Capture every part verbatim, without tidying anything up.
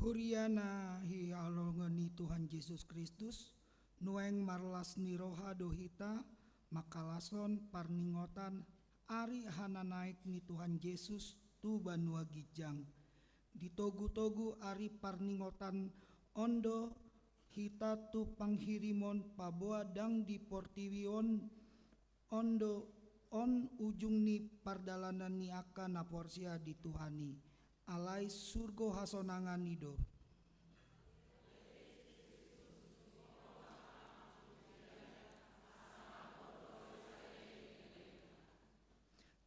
Huria na hinaholongan ni Tuhan Jesus Kristus, nuaeng marlas ni roha do hita mangkalashon parningotan ari hananaek ni Tuhan Jesus tu banua ginjang. Ditogu-togu ari parningotan on do hita tu panghirimon paboa ndang di portibi on, on do on ujung ni pardalanan ni angka na porsea di Tuhan i, alai surgo hasonangan i do.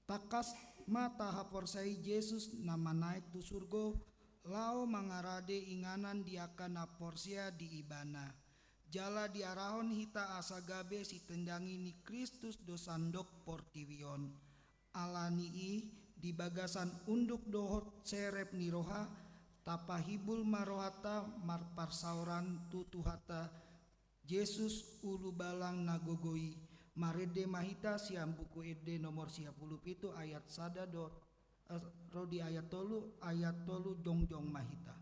Tangkas ma tahaporseai Jesus na manaek tu surgo, laho mangarade inganan di angka na porsea di Ibana. Jala diarahon hita asa gabe sitindangi ni Kristus do sandok portibi on. Ala ni i, di bagasan unduk dohot serep ni roha, tapahimbul ma rohanta marparsaoran tu Tuhanta Jesus ulubalang na gogo i. Marende ma hita sian Buku Ende nomor sia pulu pitu ayat sada dohot, eh, ro di ayat tolu, ayat tolu jongjong ma hita.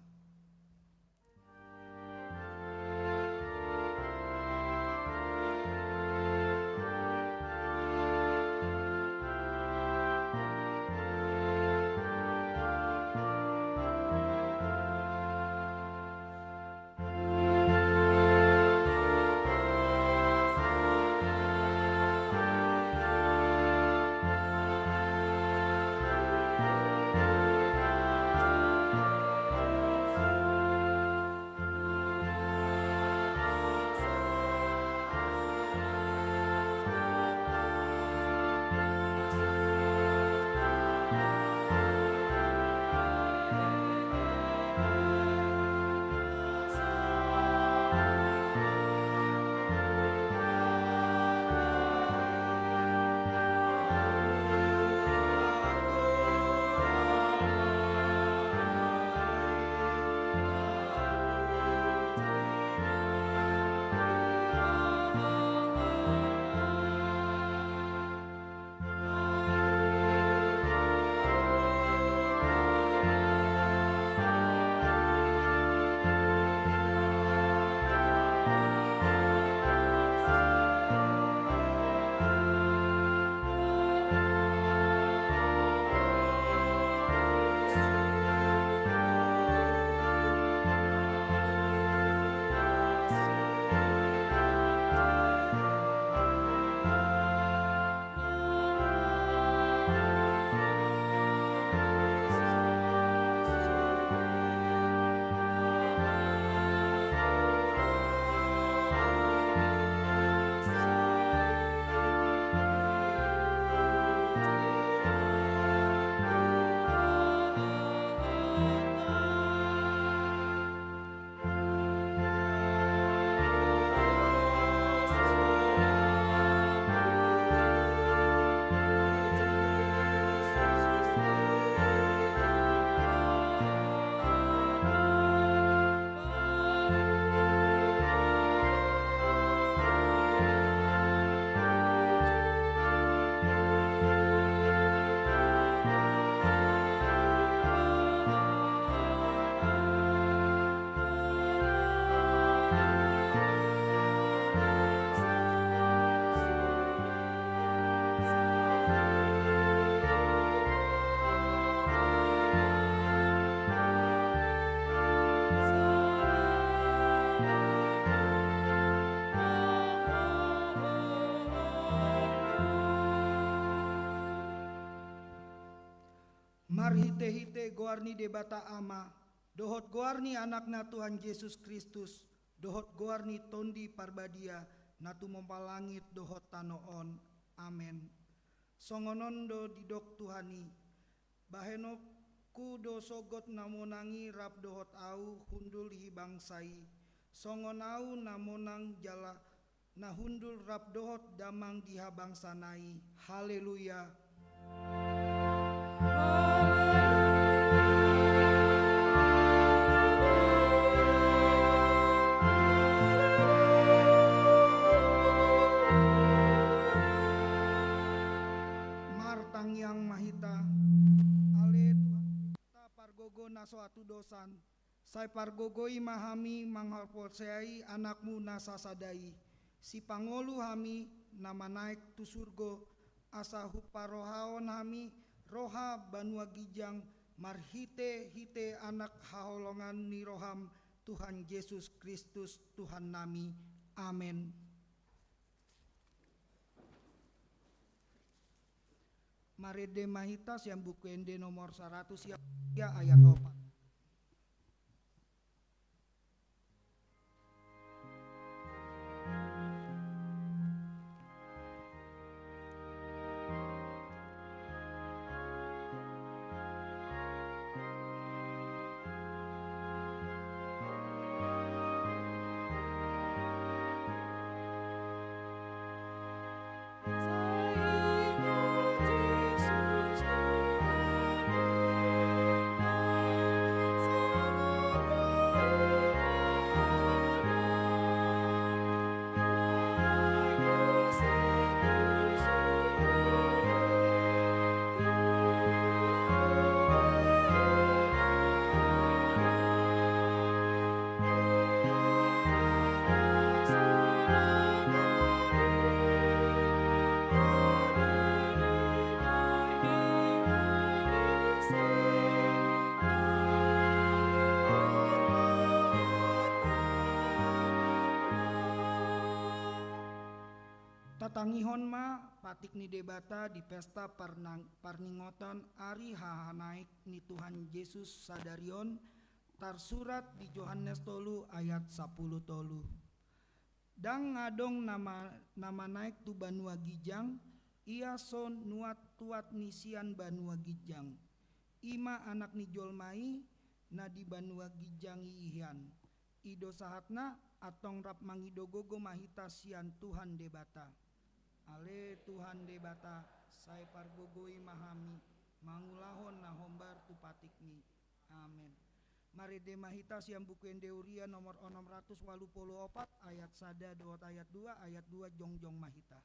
Marhitehite goar ni Debata Ama, dohot goar ni Anakna Tuhan Jesus Kristus, dohot goar ni Tondi Parbadia, na tumompa langit dohot tano on. Amen. Songon on do didok Tuhan i: Bahenonku do sogot na monang i rap dohot ahu hundul di bangsa i, songon ahu na monang jala na hundul rap dohot damang di habangsana i. Haleluya. Martangiang ma hita. Ale Tuhan, pargogo na so hatudosan, Sai pargogoi ma hami manghaporseai Anakmu na sasada i, sipangolu hami na manaek tu surgo, asa huparrohahon hami roha banua ginjang marhitehite Anak haholongan ni roham, Tuhan Jesus Kristus Tuhannami. Amen. Marende ma hita sian Buku Ende nomor saratus sia ayat opat. Tatangihon ma patik ni Debata di pesta parnang-, parningotan ari hahanaek ni Tuhan Jesus sadari on, tarsurat di Johannes tolu ayat sampulu tolu. Ndang adong na ma-, na manaek tu banua ginjang, ia so nuat-tuat ni sian banua ginjang. I ma Anak ni jolma i, na di banua ginjang i hian. I do sahatna, antong rap mangido gogo ma hita sian Tuhan Debata. Ale Tuhan Debata, sai pargogoi ma hami mangulahon na hombar tu patikmi. Amen. Marende ma hita sian Buku Ende Uria nomor onom ratus ualu pulu opat, ayat sada dohot ayat dua, ayat dua jongjong ma hita.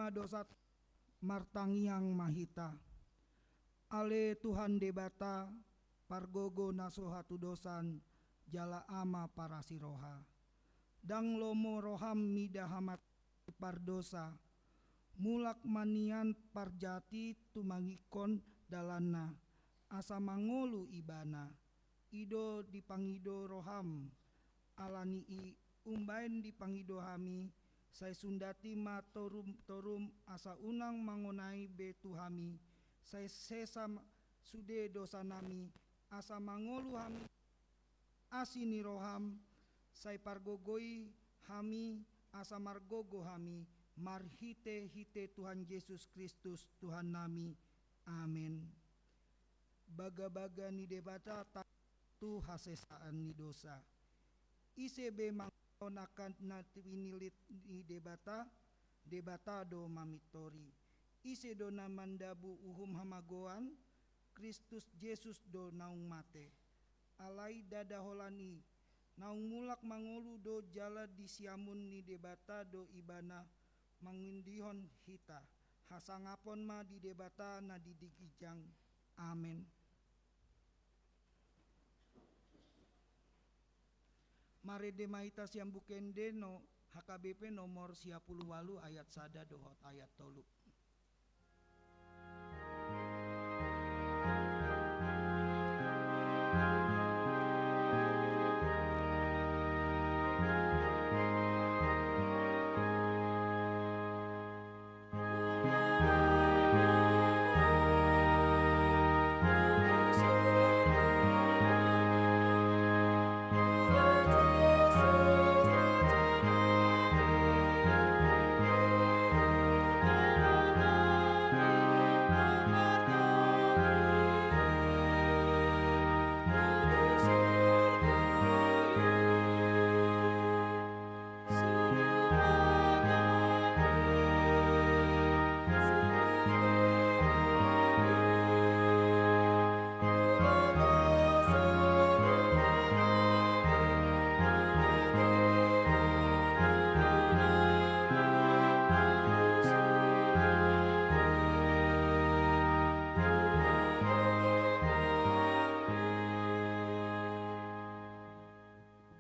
dosa, martangiang ma hita. Ale Tuhan Debata, pargogo na so hatudosan, jala Ama parasi roha. Ndang lomo roham mida hamat pardosa, mulak ma nian parjati tumangihon dalanna, asa mangolu ibana. I do dipangido roham, ala ni i umbaen dipangido hami, sai sundati ma torum-torum asa unang mangonai be tu hami, sai sesa ma-, sude dosanami, asa mangolu hami asi ni roham, sai pargogoi hami, asa margogo hami, marhite-hite Tuhan Jesus Kristus, Tuhannami. Amen. Bagabaga ni Debata ta-, tu hasesaan ni dosa. Ise be mangulahon angka na pinilit ni Debata, Debata do mamintori. Ise do na mandabu uhum hamagoan, Kristus Jesus do naung mate. Alai ndada holan i, naung mulak mangolu do jala di siamun ni Debata do ibana mangondihon hita. Hasangapon ma di Debata na di ginjang. Amen. Marende ma hita sian Buku Ende no-, H K B P nomor sia pulu ualu ayat sada dohot ayat tolu.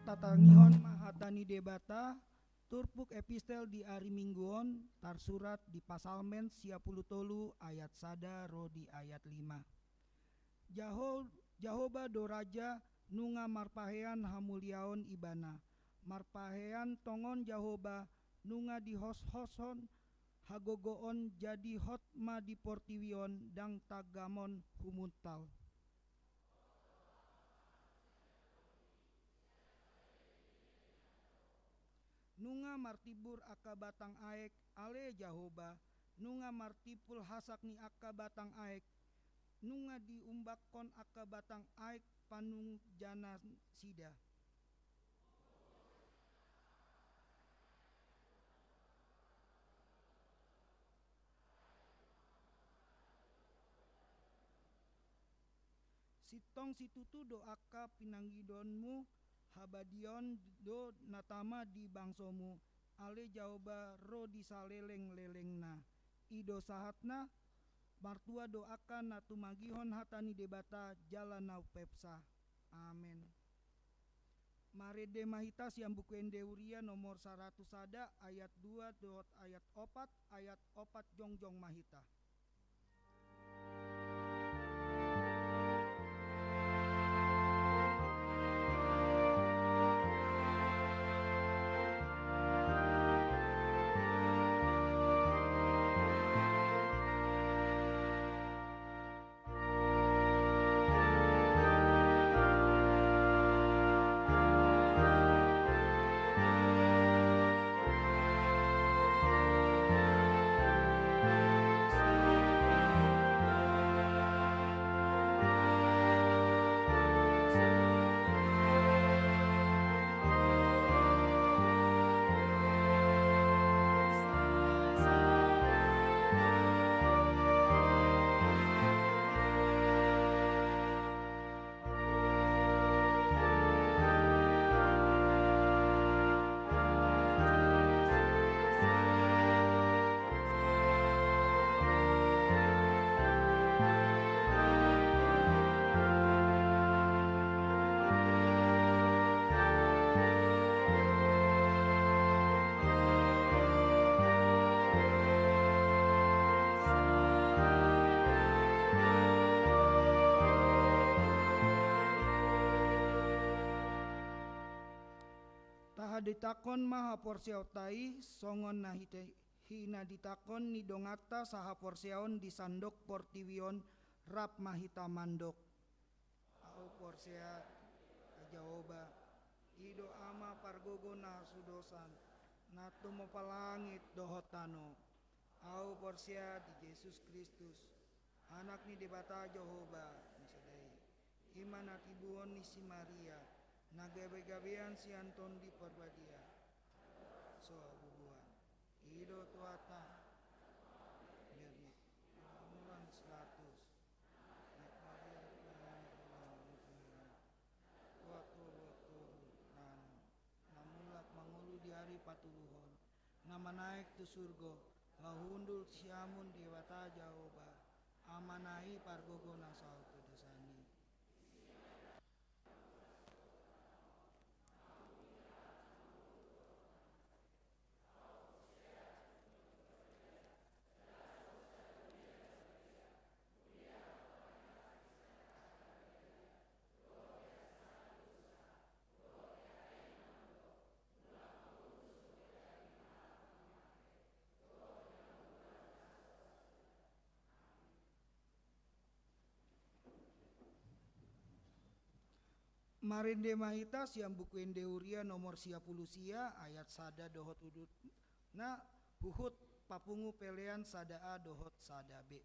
Tatangihon ma hata ni Debata, turpuk epistel di ari Minggu on, tarsurat di Psalmen sia pulu tolu ayat sada ro di ayat lima. Jaho-, Jahoba do Raja, nunga marpahean hamuliaon Ibana. Marpahean tongon Jahoba, nunga dihoshoshon hagogoon, jadi hot ma di portibi on, ndang tagamon humuntal. Nunga martimbur angka batang aek, ale Jahoba, nunga martimpul hasak ni angka batang aek, nunga diumbakkon angka batang aek panunjanasida. Sintong situtu do angka pinangidonmu, habadiaon do na tama di bangsomu, ale Jahoba ro di salelenglelengna. I do sahatna, martua do angka na tumangihon hata ni Debata jala na umpepsa. Amen. Marende ma hita sian Buku Ende Uria nomor saratus sada ayat dua dohot ayat opat, ayat opat jongjong ma hita. Ditangkon ma haporseaonta i, songon na hite-, hinaditangkon ni donganta sahaporseaon di sandok portibi on, rap ma hita mandok. Ahu porsea di Jahowa, i do Ama pargogo na hasudosan, na tumompa langit dohot tano. Ahu porsea di Jesus Kristus, Anak ni Debata Jahowa na sada i. I ma na tibuon ni si Maria, na gabegabean sian Tondi Parbadia. So habubuhan. I do Tuhanta. Jadi, umur seratus. Waktu, waktu, na mulak mangolu di ari patoluhon, na manaek tu surgo, laho hundul siamun Debata Jahowa, Amana i pargogo na saut tu dosan i. Marende ma hita sian Buku Ende Huria nomor sia pulu sia, ayat sada dohot udutna, huhut papungu pelean sada A dohot sada B.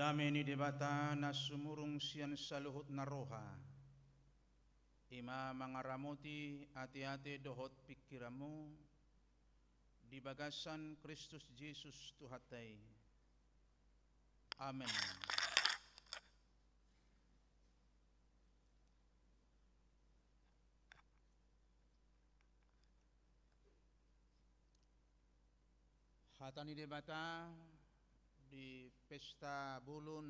Dame ni Debata na sumurung sian saluhut na roha, i ma mangaramoti ateate dohot pingkiranmu di bagasan Kristus Jesus Tuhanta i. Amen. Hata ni Debata di pesta bolon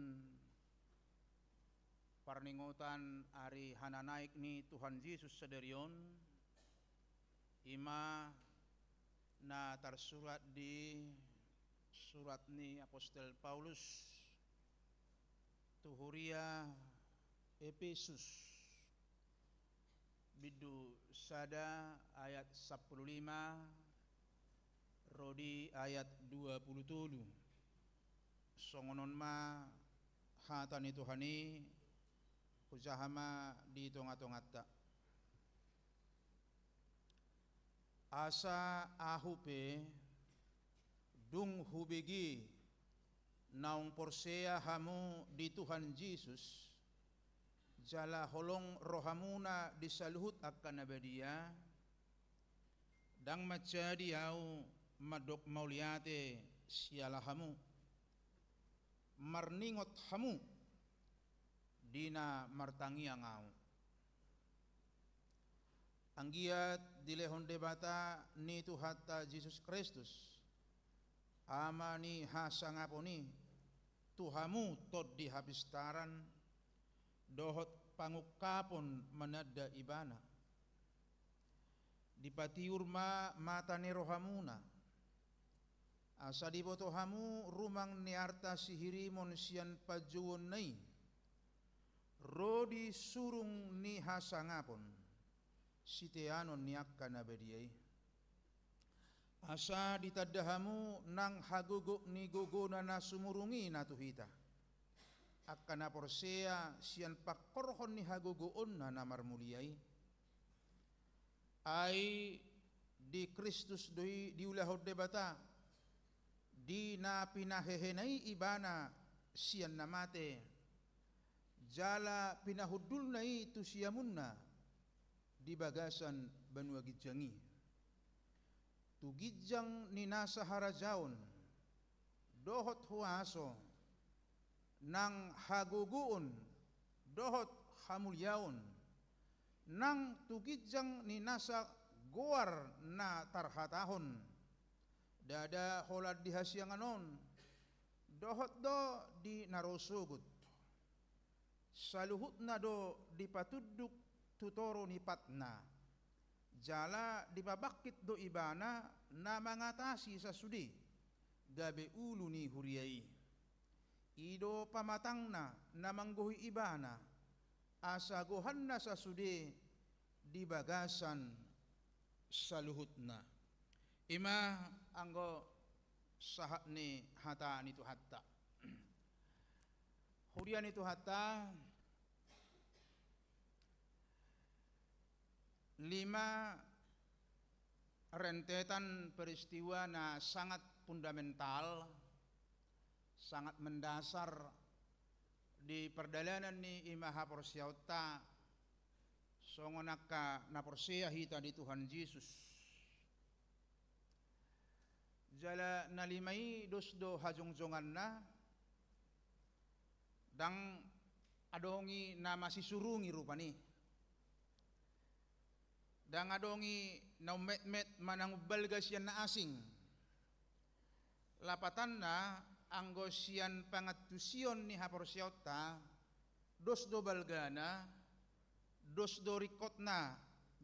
parningotan ari hananaek ni Tuhan Jesus sadari on, i ma na tarsurat di surat ni apostel Paulus tu huria Epesus, bindu sada ayat sampulu lima ro di ayat dua pulu tolu. Songon on ma hata ni Tuhan i, hujaha ma di tongatonganta. Asa ahu pe, dung hubege naung porsea hamu di Tuhan Jesus, jala holong rohamuna di saluhut angka na badia, ndang manjadi ahu mandok mauliate siala hamu, marningot hamu di na martangiang ahu. Anggiat dilehon Debata ni Tuhanta Jesus Kristus, Ama ni hasangapon i, tu hamu tondi hapistaran dohot pangungkapon mananda Ibana. Dipatiur ma mata ni rohamuna, asa diboto hamu rumang ni arta sihirimon sian panjouonna i, ro di surung ni hasangapon siteanon ni angka na badia i. Asa ditanda hamu nang hagogoon ni gogona na sumurung i na tu hita, angka na porsea sian pangkorhon ni hagogoonna na marmulia i. Ai di Kristus do i diulahon Debata, di na pinahehena i Ibana sian na mate, jala pinahundulna i tu siamunna di bagasan banua ginjang i. Tu ginjang ni nasa harajaon dohot huaso, nang hagogoon dohot hamuliaon, nang tu ginjang ni nasa goar na tarhatahon, ndada holan di hasiangan on, dohot do di na ro sogot. Saluhutna do dipatunduk tu toru ni patna, jala dipabangkit do Ibana na mangatasi sasude gabe ulu ni huria i. I do pamatangna na manggohi Ibana, asa gohanna sasude di bagasan saluhutna. I ma anggo sahat ni hata ni Tuhanta. Huria ni Tuhanta, lima rentetan peristiwa na sangat fundamental, sangat mendasar di pardalanan ni i ma haporseaonta songon angka na porsea hita di Tuhan Jesus. Jala na lima i dos do hajongjonganna, ndang adong i na masisurungi rupani. Ndang adong i na ummetmet manang umbalga sian na asing. Lapatanna, anggo sian pangantusion ni haporseaonta, dos do balgana, dos do ringkotna,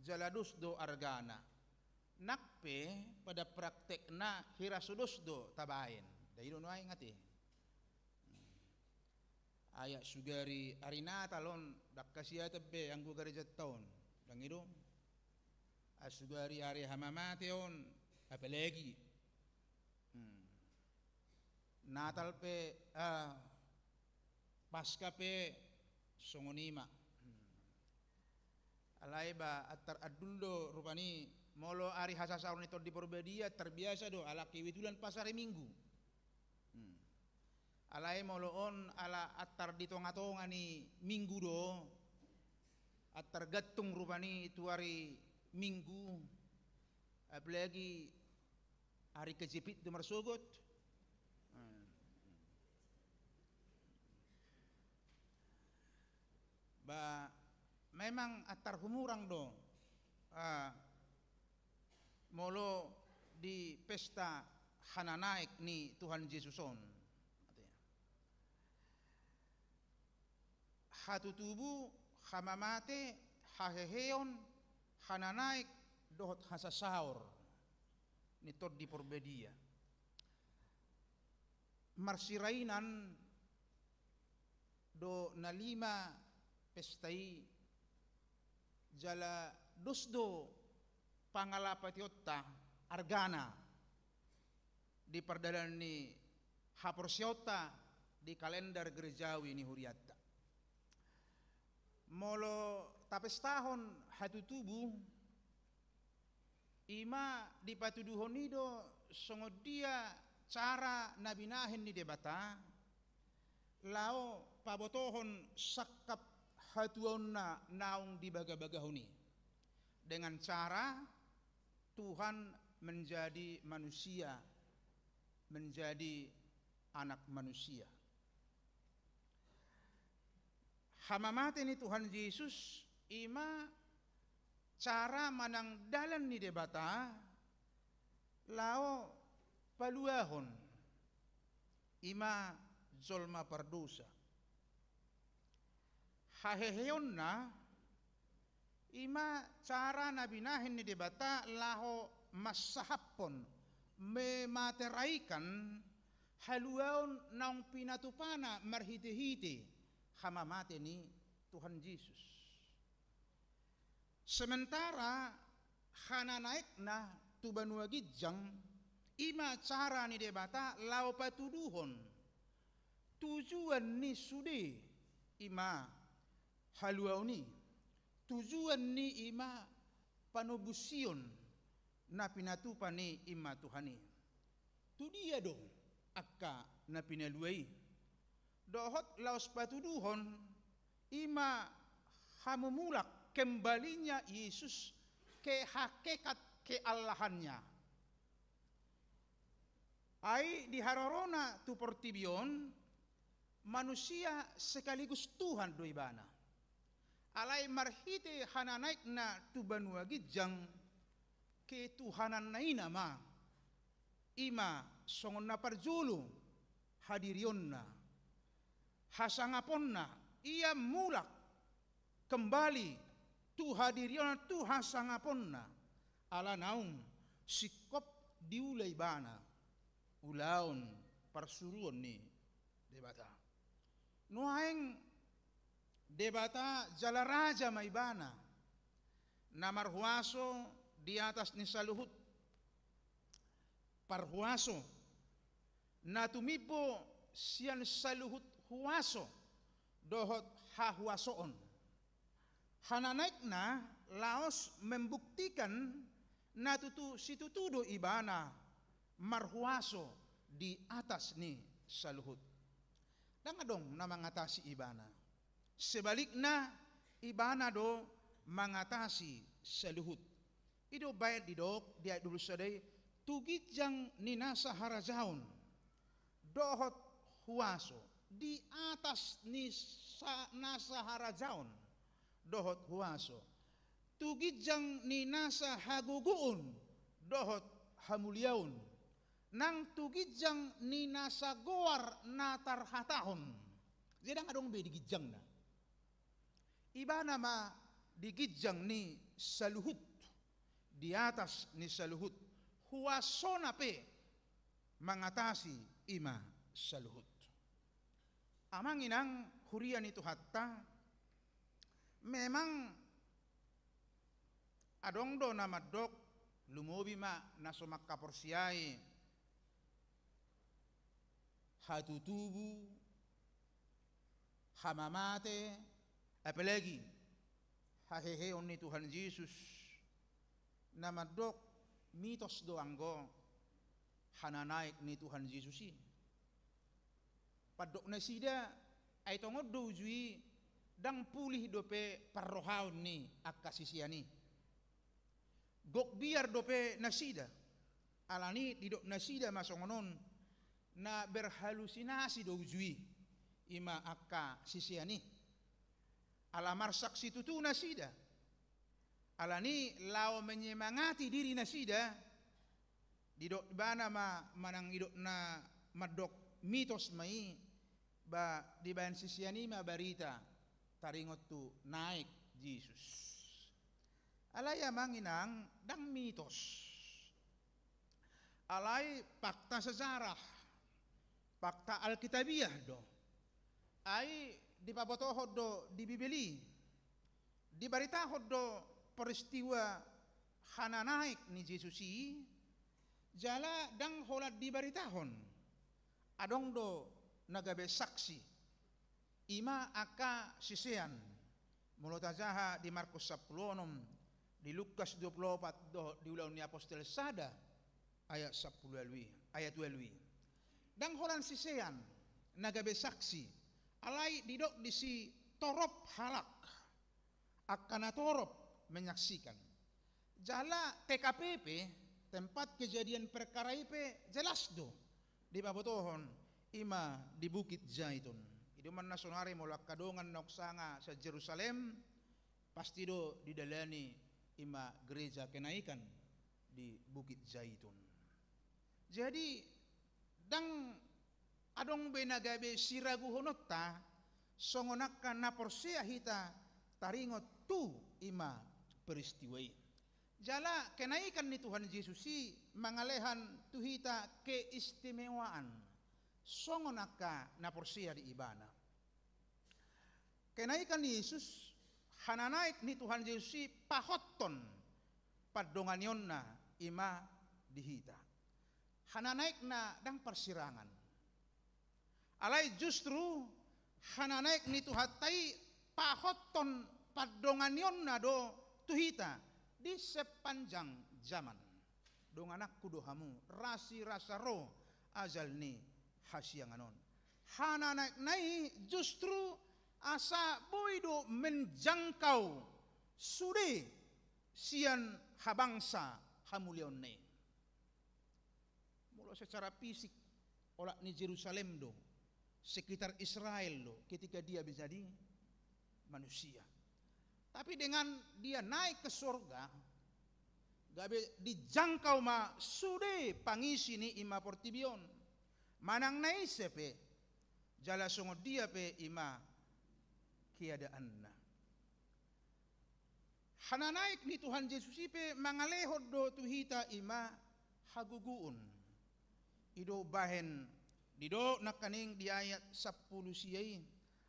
jala dos do argana. Nang pe pada praktekna hira so dos do tabaen. Dai do nuaeng ate. Ai sugari ari Natal on, ndang hasiatan be anggo garejanta on. Ndang i do. Ai sugari ari hamamate on, apalagi. Hmm. Natal pe, ah, Paska pe songon i ma. Hmm. Alai ba antar andul do rupani, molo ari hasasaor ni Tondi Porbadia, tarbiasa do, ala kebetulan pas ari Minggu. Hmm. Alai molo on ala antar di tonga-tonga ni minggu do, antar gantung rupani tu ari Minggu, apalagi ari Kejepit do marsogot. Ba, memang antar humurang do, ah, molo di pesta hananaek ni Tuhan Jesus on. Hatutubu, hamamate, haheheon, hananaek, dohot hasasaor ni Tondi Porbadia. Marsirainan do na lima pesta i, jala dos do pangalapationta argana di pardalanan ni haporseaonta di kalender gerejawi ni hurianta. Molo tapestahon hatutubu, i ma dipatuduhon i do songon dia cara na binahen ni Debata laho pabotohon sangkap hatuaonna naung dibagabagahon i, dengan cara Tuhan menjadi manusia, menjadi anak manusia. Hamamate ni Tuhan Jesus i ma cara manang dalan ni Debata laho paluahon i ma jolma pardosa. Haheheonna i ma cara na binahen ni Debata laho mansahaphon, memateraikan haluaon naung pinatupana marhitehite hamamate ni Tuhan Jesus. Sementara hananaekna tu banua ginjang i ma cara ni Debata laho patuduhon tujuan ni sude i ma haluaon i, tujuan ni i ma panobusion na pinatupa ni i ma Tuhan i. Tu dia do angka na pinalua i? Dohot laos patuduhon i ma hamumulak, kembalinya Yesus ke hakikat keallahannya. Ai di harorona tu portibi on, manusia sekaligus Tuhan do ibana. Alai marhite hananaekna tu banua ginjang, ketuhananna i nama, i ma songon na parjolo hadirionna, hasangaponna, ia mulak kembali tu hadirionna, tu hasangaponna, ala naung singkop diula ibana ulaon parsuruon ni Debata. Nuaeng Debata jala Raja ma ibana, na marhuaso di atas ni saluhut parhuaso, na tumimbo sian saluhut huaso dohot hahuasoon. Hananaekna laos membuktikan na tutu situtu do ibana marhuaso di atas ni saluhut. Ndang adong na mangatasi ibana. Sebalikna, ibana do mangatasi saluhut. I do baen didok di ayat dua puluh sada i, tu ginjang ni nasa harajaon dohot huaso, di atas ni sa-, nasa harajaon dohot huaso, tu ginjang ni nasa hagogoon dohot hamuliaon, nang tu ginjang ni nasa goar na tarhatahon. Jadi ndang adong be di ginjangna. Ibana ma di ginjang ni saluhut, di atas ni saluhut, huasona pe mangatasi i ma saluhut. Amang inang huria ni Tuhanta, memang adong do na mandok, lumobi ma na so mangkaporseai hatutubu, hamamate, apalagi haheheon ni Tuhan Jesus, na mandok mitos do anggo hananaek ni Tuhan Jesus i. Pandok nasida, ai tongon do uju i, ndang pulih dope parrohaon ni angka sisean i. Gok biar dope nasida, alani didok nasida ma songon on, na berhalusinasi do uju i, i ma angka sisean i. Ala marsaksi tutu nasida, alani laho menyemangati diri nasida, didok ibana ma manang didok na mandok mitos ma i, ba dibaen sisean i ma barita taringot tu naek Jesus. Alai amang inang, ndang mitos. Alai fakta sejarah, fakta Alkitabiah do. Ai dipabotohon do di Bibel i, dibaritahon do peristiwa hananaek ni Jesus i, jala ndang holan dibaritahon. Adong do na gabe saksi. I ma angka sisean. Molo tajaha di Markus sampulu onom, di Lukas dua pulu opat dohot di Ulaon ni Apostel sada ayat sampulu ualu i, ayat ualu i. Ndang holan sisean na gabe saksi, alai didok disi torop halak, angka na torop menyaksikan. Jala T K P pe, tempat kejadian perkara i pe jelas do dipabotohon, i ma di Bukit Zaitun. I do umbahen na saonari molo angka dongan naung sanga sian Jerusalem, pasti do didalani i ma gereja Kenaikan di Bukit Zaitun. Jadi, ndang adong be na gabe siraguhononta, songon angka na porsea hita taringot tu i ma peristiwa i. Jala kenaikan ni Tuhan Jesus i mangalehan tu hita keistimewaan, songon angka na porsea di Ibana. Kenaikan ni Jesus, hananaek ni Tuhan Jesus i pahothon pandonganionna i ma di hita. Hananaekna ndang parsirangan. Alai justru hananaek ni Tuhanta i pahothon pandonganionna do tu hita di sepanjang zaman. Dongananku do hamu, rasirasa ro ajal ni hasiangan on. Hananaekna i justru asa boi do menjangkau sude sian habangsa hamuliaonna i. Molo secara fisik, olat ni Jerusalem do, sekitar Israel do ketika dia menjadi manusia. Tapi dengan dia naik ke sorga, gabe dijangkau ma sude pangisi ni i ma portibi on, manang na ise pe, jala songon dia pe i ma keadaanna. Hananaek ni Tuhan Jesus i pe mangalehon do tu hita i ma hagogoon. I do umbahen didok nangkaning di ayat sampulu sia i,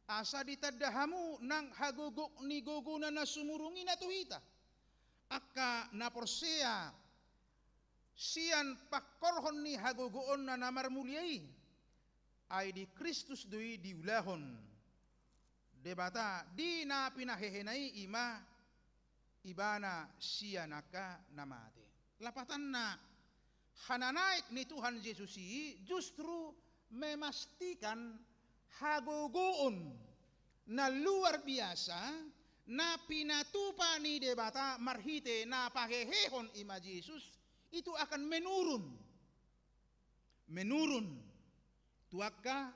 asa ditanda hamu nang hagogok ni gogona na sumurung i na tu hita, angka na porsea sian pangkorhon ni hagogoonna na marmulia i. Ai di Kristus do i diulahon Debata di na pinahehena i, i ma Ibana sian angka na mate. Lapatanna, hananaek ni Tuhan Jesus i justru memastikan hagogoon na luar biasa na pinatupa ni Debata marhite na pahehehon i ma Jesus, itu akan menurun. Menurun tu angka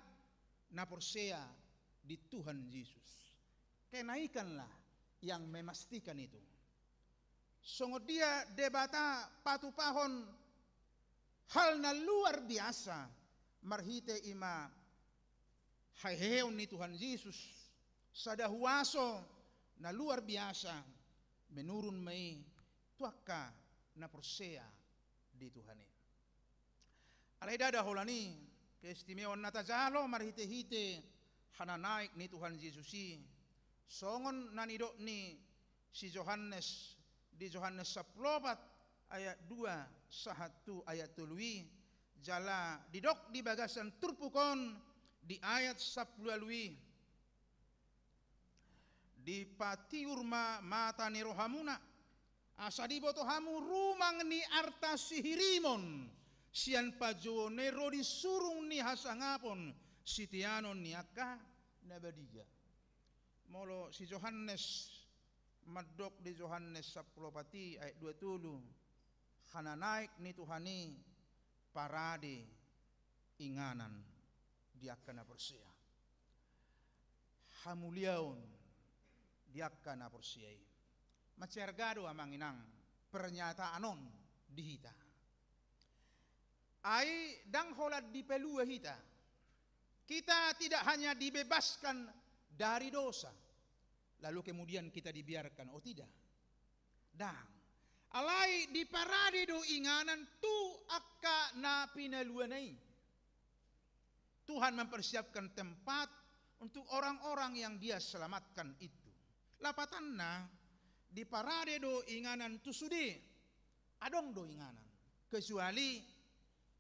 na porsea di Tuhan Jesus. Kenaikanlah yang memastikan itu. Songon dia Debata patupahon hal na luar biasa marhite i ma haheheon ni Tuhan Jesus, sada huaso na luar biasa menurun ma i tu angka na porsea di Tuhan i. Alai ndada holan i, keistimewaan na tajalo marhitehite hananaek ni Tuhan Jesus i, songon na nidok ni si Johannes di Johannes sampulu opat ayat dua sahat tu ayat tolu i, jala didok di bagasan turpuk on di ayat sampulu ualu i. Dipatiur ma mata ni rohamuna, asa diboto hamu rumang ni arta sihirimon sian panjouon na i ro di surung ni hasangapon, Siteanon ni angka na badia. Molo si Johannes mandok di Johannes sampulu opat i ayat dua tolu, hananaek ni Tuhan i parade inganan di angka na porsea. Hamuliaon di angka na porsea i. Mansai arga do amang inang pernyataan on di hita. Ai ndang holan dipalua hita. Kita tidak hanya dibebaskan dari dosa, lalu kemudian kita dibiarkan. Oh tidak. Ndang. Alai diparade do inganan tu angka na pinaluana i. Tuhan mempersiapkan tempat untuk orang-orang yang Dia selamatkan itu. Lapatanna, diparade do inganan tu sude. Adong do inganan. Kecuali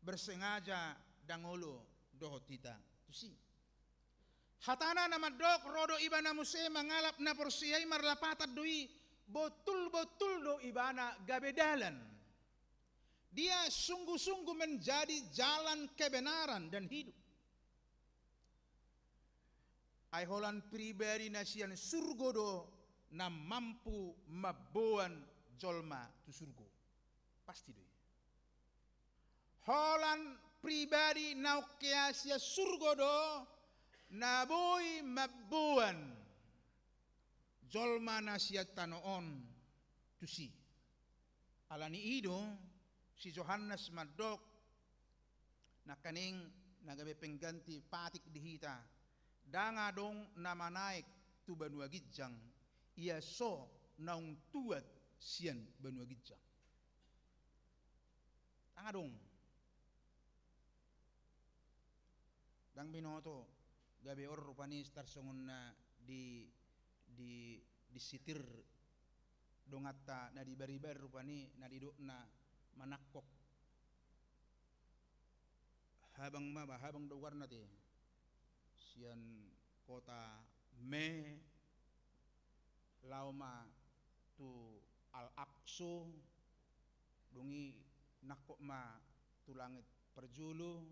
bersengaja ndang olo dohot hita tusi. Hatana na mandok, ro do Ibana muse mangalap na porsea i, marlapatan do i, botul-botul do Ibana gabe dalan. Dia sungguh-sungguh menjadi jalan kebenaran dan hidup. Ai holan pribadi na sian surgo do na mampu mamboan jolma tu surgo. Pasti do i. Holan pribadi na ongkea sian surgo do na boi mamboan jolma na sian tano on tusi. Alani i do si Johannes mandok, nangkaning na gabe pengganti patik di hita, ndang adong na manaek tu banua ginjang, ia so naung tuat sian banua ginjang. Ndang adong. Ndang binoto gabe on rupani tarsongon na di, di, disitir donganta na di baribar rupani na didokna manangkok. Habang ma ba, habang do goarna te. Sian kota Me laho ma tu Al-Aqsa, dung i nangkok ma tu langit parjolo,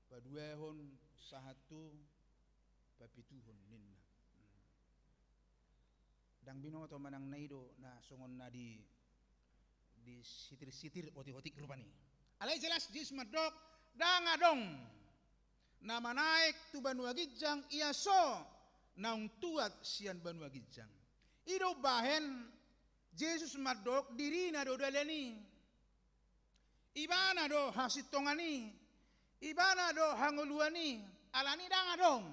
paduahon sahat tu papituhon ninna. Ndang binoto manang na i do na songon na di, disitir-sitir otik-otik rupani. Alai jelas Jesus mandok, ndang adong na manaek tu banua ginjang ia so naung tuat sian banua ginjang. I do umbahen Jesus mandok dirina do dalan i. Ibana do hasintongan i. Ibana do hangoluan i. Alani ndang adong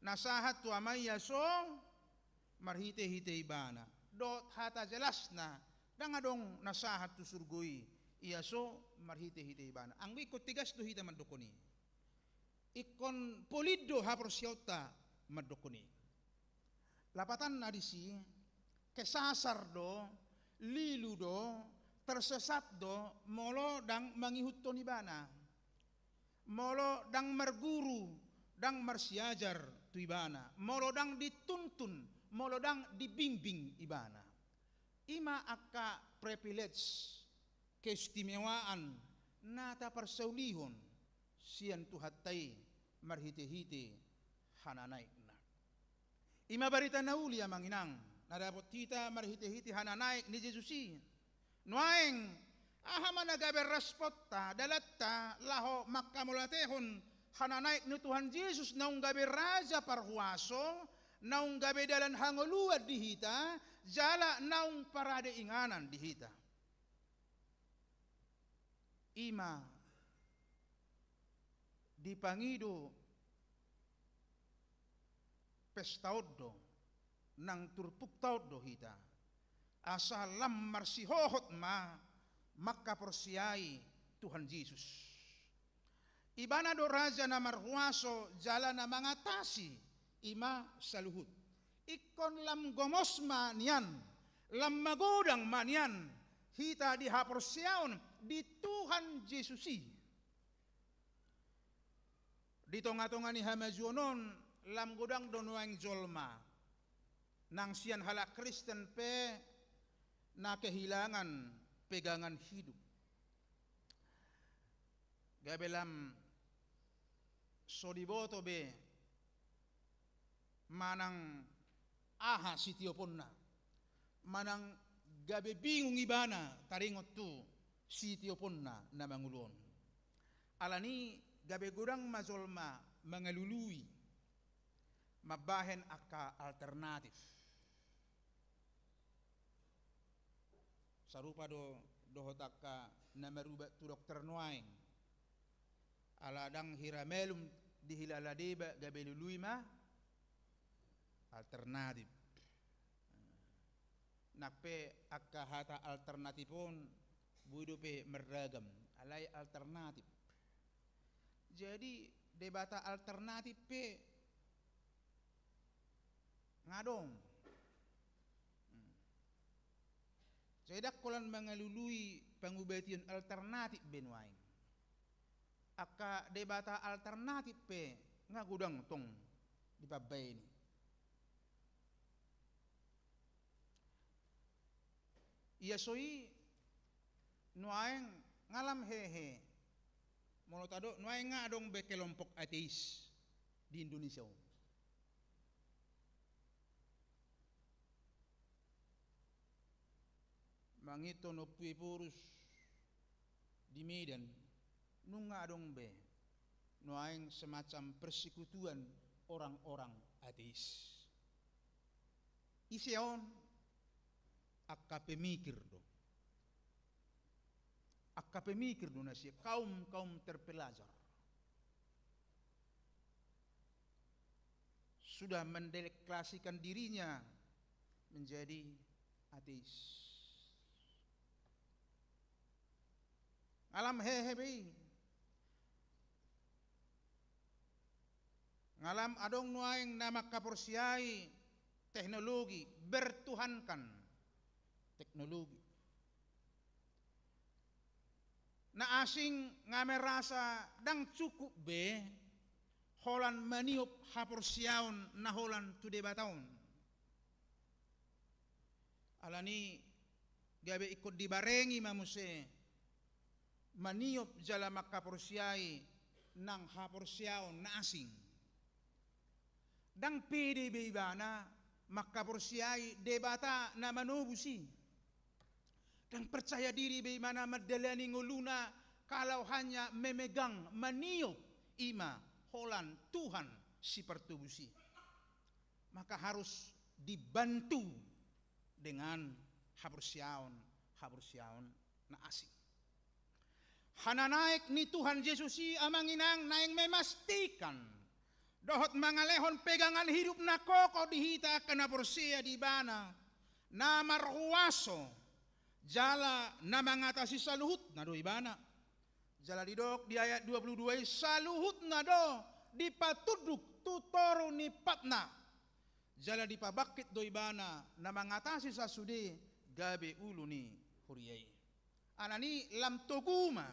na sahat tu Ama i ia so marhite-hite Ibana. Dohot hata jelasna, ndang adong na sahat tu surgo i ia so marhite-hite Ibana. Anggo ingkon tegas do hita mandokkon i. Ingkon polin do haporseaonta mandokkon i. Lapatanna disi, kesasar do, lilu do, tersesat do molo ndang mangihuthon Ibana. Molo ndang marguru, ndang marsiajar tu Ibana, molo ndang dituntun, molo ndang dibimbing Ibana. I ma angka privilege, keistimewaan na taparsaulihon sian Tuhanta i marhite-hite hananaekna. I ma barita na uli amang inang na dapot hita marhite-hite hananaek ni Jesus i. Nuaeng, aha ma na gabe responta, dalanta laho mangkamauliatehon hananaek ni Tuhan Jesus naung gabe Raja Parhuaso, naung gabe dalan hangoluan di hita, jala naung parade inganan di hita? I ma dipangido pesta on do, nang turpukta on do hita, asa lam marsihohot ma mangkaporseai Tuhan Jesus. Ibana do Raja na marhuaso jala na mangatasi i ma saluhut. Ingkon lam gomos ma nian, lam magodang ma nian hita di haporseaon di Tuhan Jesus i. Di tonga-tonga ni hamajuon on, lam godang do nuaeng jolma nang sian halak Kristen pe na kehilangan pegangan hidup. Gabe lam so diboto be manang aha sitioponna, manang gabe bingung ibana taringot tu sitioponna na mangolu on. Alani gabe godang ma jolma mangalului mambahen angka alternatif. Sarupa do dohot angka na marubat tu dokter nuaeng. Ala ndang hira malum dihilala deba gabe lului ma alternatif. Nang pe angka hata alternatif on boi dope marragam, alai alternatif. Jadi debata alternatif pe nga adong. Hmm. Jadi ndang holan mangalului pangubation alternatif be nuaeng. Angka debata alternatif pe nga godang tong dipambahen i. Ia so i nuaeng nga lam hehe. Molo tadok nuaeng nga adong be kelompok ateis di Indonesia on. Mangihuthon Ompu Ephorus di Medan, nunga adong be nuaeng semacam persekutuan orang-orang ateis. Ise on? Angka pemikir do. Angka pemikir do nasida, kaum-kaum terpelajar. Sudah mendeklarasikan dirinya menjadi ateis. Nga lam hehe be i. Nga lam adong nuaeng na mangkaporseai teknologi, bertuhankan teknologi. Na asing nga merasa ndang cukup be holan maniop haporseaon na holan tu Debata on. Alani gabe ingkon dibarengi ma muse maniop jala mangkaporseai nang haporseaon na asing. Ndang pede be ibana mangkaporseai Debata na manobus i. Ndang percaya diri be ibana mandalani ngoluna kalau hanya memegang, maniop, i ma holan Tuhan si Partobus i. Maka harus dibantu dengan haporseaon, haporseaon na asing. Hananaek ni Tuhan Jesus i, amang inang, naeng memastikan dohot mangalehon pegangan hidup na kokoh di hita angka na porsea di Ibana, na marhuaso jala na mangatasi saluhutna do Ibana. Jala didok di ayat dua puluh dua i, saluhutna do dipatunduk tu toru ni patna. Jala dipabangkit do Ibana na mangatasi sasude gabe ulu ni huria i. Alani lam togu ma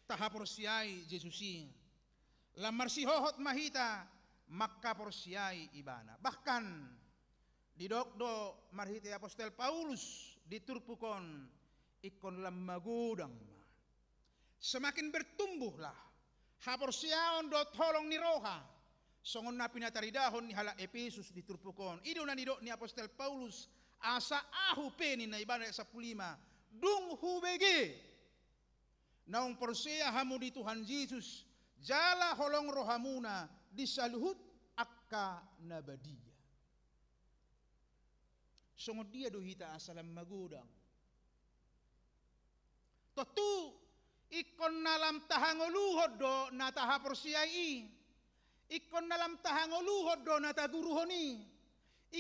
tahaporseai Jesus i. Lam marsihohot ma hita mangkaporseai Ibana. Bahkan didok do marhite apostel Paulus di turpuk on, ingkon lam magodang ma. Semakin bertumbuhlah haporseaon dohot holong ni roha, songon na pinataridahon ni halak Epesus di turpuk on. I do na nidok ni apostel Paulus, asa ahu pe, ninna ibana, ayat sampulu lima, dung hubege naung porsea hamu di Tuhan Jesus, jala holong rohamuna di saluhut angka na badia. Songon dia do hita asa lam magodang? Tontu ingkon na lam tahangoluhon do na tahaporseai i. Ingkon na lam tahangoluhon do na taguruhon i.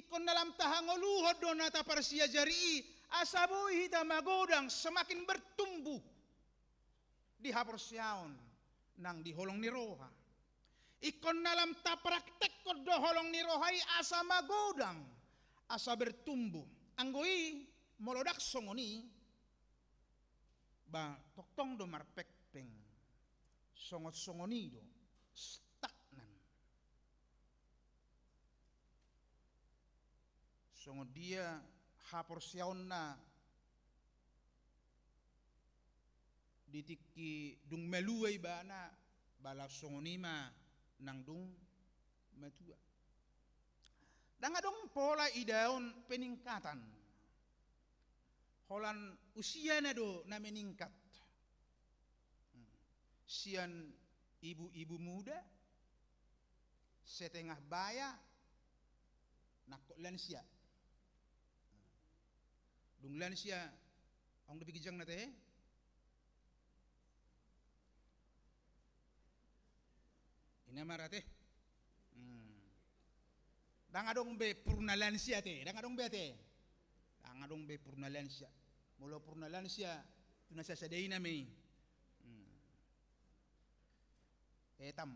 Ingkon na lam tahangoluhon do na taparsiajari i. Asa boi hita magodang, semakin bertumbuh di haporseaon nang di holong ni roha. Ingkon na lam tapraktekkon do holong ni roha i asa magodang, asa bertumbuh. Anggo i, molo ndang songon i, ba tongtong do marpengpeng. Songon-songon i do, stagnan. Songon dia haporseaonna di tingki dung malua ibana, ba laos songon i ma nang dung matua. Ndang adong pola idaon peningkatan. Holan usiana do na meningkat. Hmm. Sian ibu-ibu muda, setengah baya, nangkok lansia. Dung lansia, adong dope ginjangna ate? Ina ma ra ate. Hmm. Ndang adong be purna lansia ate, ndang adong be ate. Ndang adong be purna lansia. Molo purna lansia, tu na sasada i nama i. Hmm. Etam.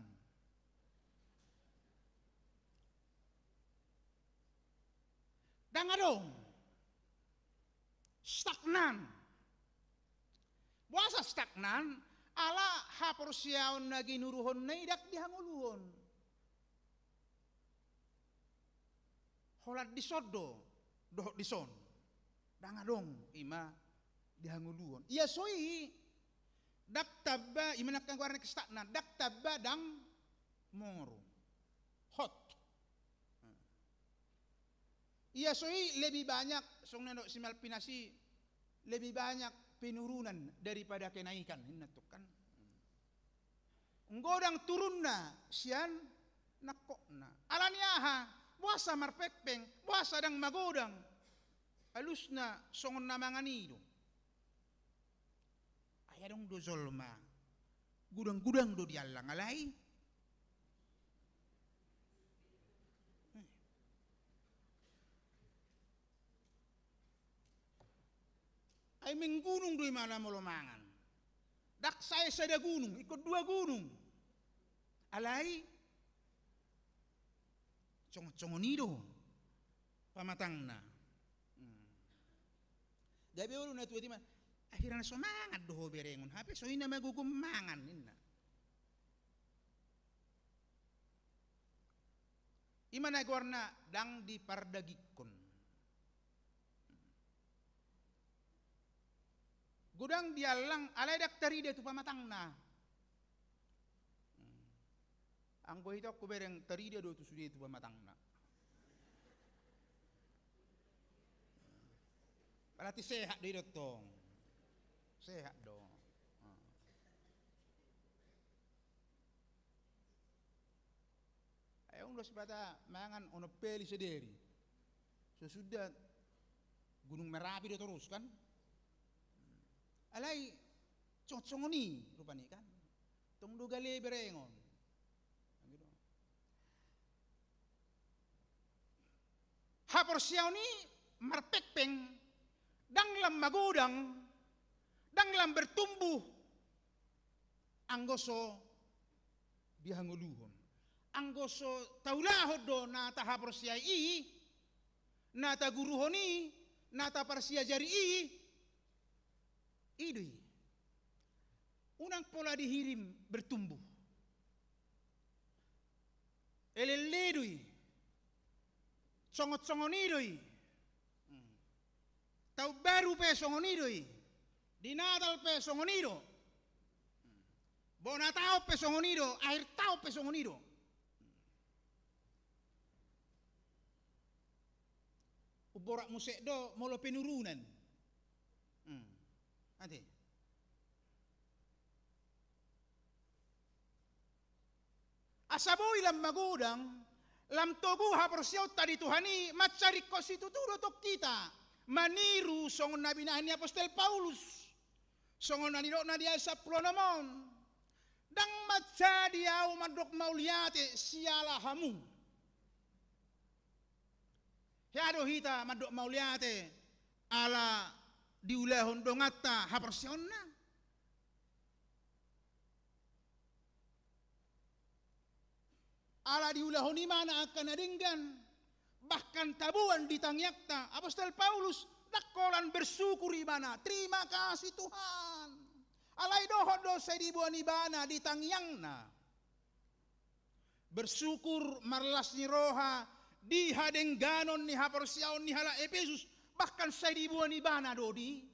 Ndang adong. Stagnan. Boasa stagnan? Ala haporseaon na ginuruhonna i ndang dihangoluhon. Holan dison do, dohot dison. Ndang adong i ma dihangoluhon. Ia so i, ndang tamba, i ma na angka goarna stagnan, ndang tamba ndang moru. Hot. Ia so i lebih banyak, songon na didok si Malvinas i, lebih banyak penurunan daripada kenaikan, ninna tong kan. Godang turunna sian nangkokna. Ala ni aha? Boasa marpengpeng, boasa ndang magodang. Alusna songon na mangan i do. Ai adong do jolma, gudang-gudang do diallang alai. Ai menggunung do imana molo mangan. Ndang sae sada gunung, ingkon dua gunung. Alai songon-songon i do pamatangna. Hmm. Gabe olo na tua i ma, akhirna so mangan do ho berengon, hape so i na magogo mangan, ninna. I ma na goarna ndang dipardagingkon. Godang diallang alai ndang tarida tu pamatangna. Hmm. Anggo hita on hubereng tarida do tu sude tu pamatangna. Berarti sehat do i do tong. Sehat do. Hmm. Ai adong do sipata mangan onom peli sadari. So suda Gunung Merapi do torus kan. Alai songon-songon i rupani kan. Tong do gale berengon. Haporseaon i marpengpeng, ndang lam magodang, ndang lam bertumbuh, anggo so dihangoluhon. Anggo so taulahon do na tahaporseai i, na taguruhon i, na taparsiajari i, i do i. Unang pola dihirim bertumbuh. Elellel do i. Songon-songon i do i. Hmm. Taon baru pe songon i do i. Di Natal pe songon i do. Hmm. Bona taon pe songon i do, akhir taon pe songon i do. Hmm. Umborat muse do molo penurunan. Hmm. Ate. Asa boi lam magodang, lam togu haporseaonta di Tuhan i, mansai ringkot situtu do tong hita maniru songon na binahen ni apostel Paulus, songon na nidokna di ayat sampulu onom on. Ndang manjadi ahu mandok mauliate siala hamu. Hea do hita mandok mauliate ala diulahon donganta haporseaonna? Ala diulahon ibana angka na denggan, bahkan taboan di tangiangta. Apostel Paulus ndang holan bersyukur ibana, terima kasih Tuhan. Alai dohot do sai diboan ibana di tangiangna. Bersyukur, marlas ni roha di hadengganon ni haporseaon ni halak Epesus, bahkan sai diboan ibana do di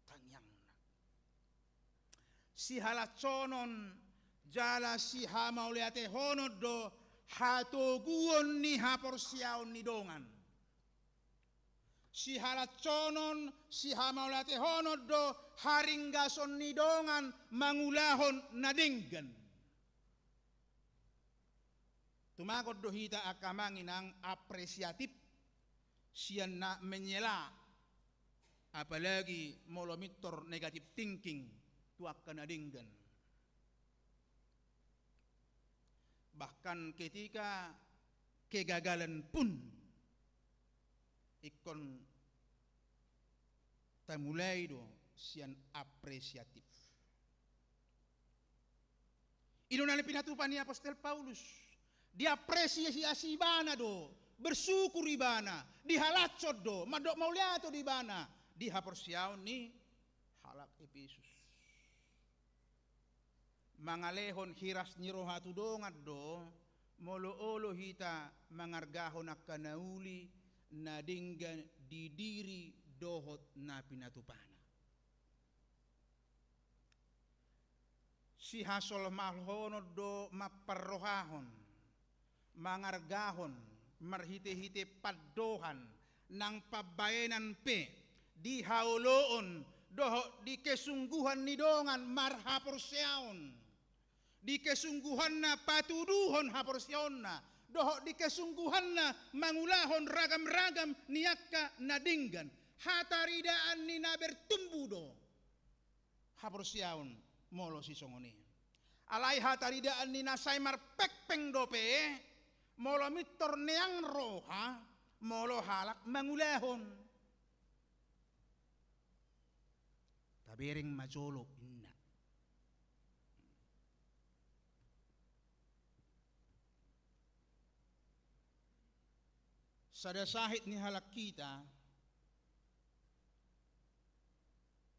tangiangna. Sihalansonon Jala sihamauliatehonon do hatoguon ni haporseaon ni dongan. Sihalansonon, sihamauliatehonon do haringgason ni dongan mangulahon na denggan. Tumagon do hita angka amang inang apresiatif sian na menyela, apalagi molo mintor negative thinking tu angka na denggan. Bahkan ketika kegagalan pun ingkon tamulai do sian apresiatif. I do na pinatupa ni apostel Paulus. Diapresiasi ibana do, bersyukur ibana, dihalanson do, mandok mauliate do ibana di haporseaon ni halak Epesus. Mangalehon hiras ni roha tu dongan do molo olo hita mangargahon angka na uli na denggan di diri dohot na pinatupana. Sihasolmahonon do mamparrohahon, mangargahon marhitehite pandohan nang pambaenan pe di haoloon dohot di kesungguhan ni dongan marhaporseaon, di kesungguhanna patuduhon haporseaonna dohot di kesungguhanna mangulahon ragamragam ni angka na denggan. Hataridaan ni na bertumbu do haporseaon molo sisongon i. Alai hataridaan ni na sai marpengpeng dope molo mintor neang roha molo halak mangulahon. Tabereng ma jolo inna. Sada sahit ni halak hita,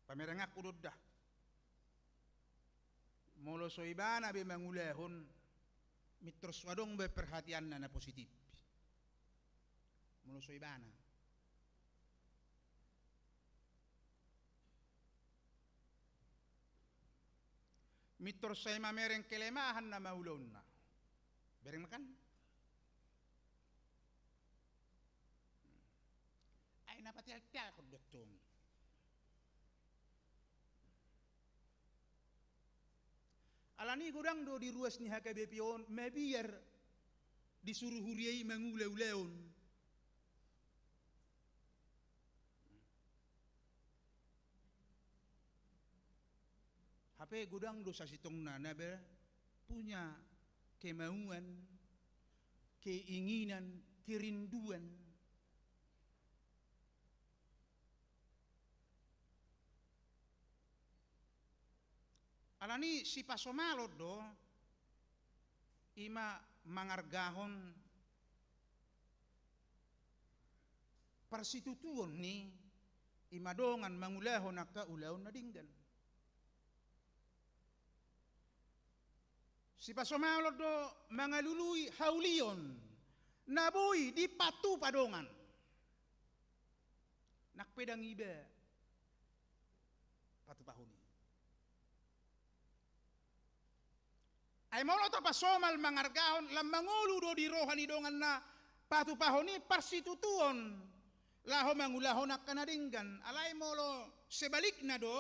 pamerenganku do da. Molo so ibana be mangulahon, mintor so adong be perhatianna na positif. Molo so ibana. Mintor sai mamereng kelemahan na maulaonna. Bereng ma kan? Ai na patealtealhon do tong. Alani godang do di ruas ni H K B P on mabiar disuru huria i mangula ulaon. Hape godang do sasintongna na be punya kemauan, keinginan, kerinduan. Alani sipasomalon do ima mangargahon parsitutuon ni ima dongan mangulahon angka ulaon na denggan. Sipasomalon do mangalului haulion na boi dipatupa dongan. Nang pe ndang iba patupahon i. Ai molo tapasomal mangargahon lam mangolu do di roha ni dongan na patupahon i parsitutuon laho mangulahon angka na denggan. Alai molo sebalikna do,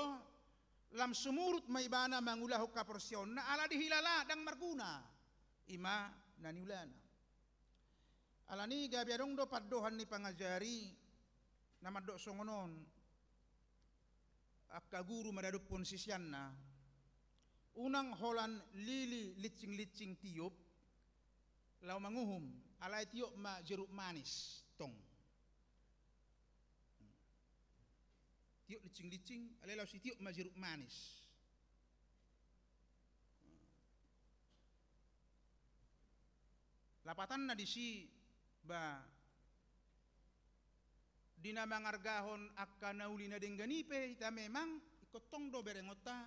lam sumurut ma ibana mangulahon haporseaonna ala dihilala ndang marguna ima na niulana. Alani gabe adong do pandohan ni pangajari na mandok songon on. Angka guru maradophon siseanna, unang holan lili lincing-lincing tiop laho manguhum, alai tiop ma jeruk manis tong. Tiop lincing-lincing alai laho sitiop ma jeruk manis. Lapatanna disi ba di na mangargahon angka na uli na denggan i pe hita memang ingkon tong do berengonta